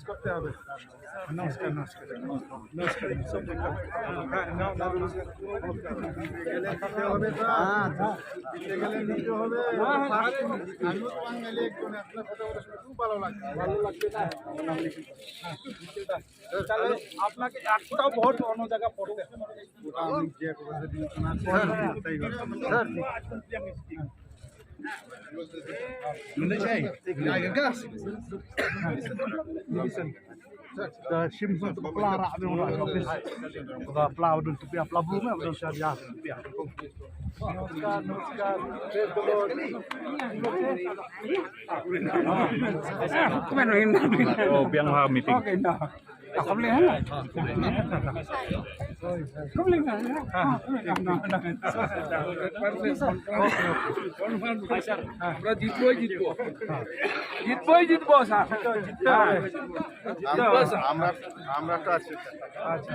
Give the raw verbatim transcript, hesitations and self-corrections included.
করতে হবে। নমস্কার, নমস্কার। নমস্কার, সব ঠিক আছে। হ্যাঁ, নাও, নাও, নমস্কার। গেলে নিতে হবে, স্যার। হ্যাঁ, হ্যাঁ। নিতে গেলে নিতে হবে। হ্যাঁ, হ্যাঁ। আমি তো বাঙালি একজন, আপনার কথা বলে শুনে খুব ভালো লাগছে। ভালো লাগছে না? তাহলে আপনাকে একটা ভোট অন্য জায়গা পড়তে হবে। ওটা আমি যে কথা দিয়েছি না, স্যার, স্যার, স্যার। Da shim sa tu pla ra ni ora office. Da pla dun tu pia pla bu me dun sa dia tu pia. Namaskar, namaskar. Praise the Lord. Kmen rin. Oh, biang ha meeting. Okay, no. Kmen rin. Kmen rin. আমরা জিতবই জিতবো। জিতবই জিতবো, স্যার। আমরা, আমরা, আমরা তো আছি। আচ্ছা।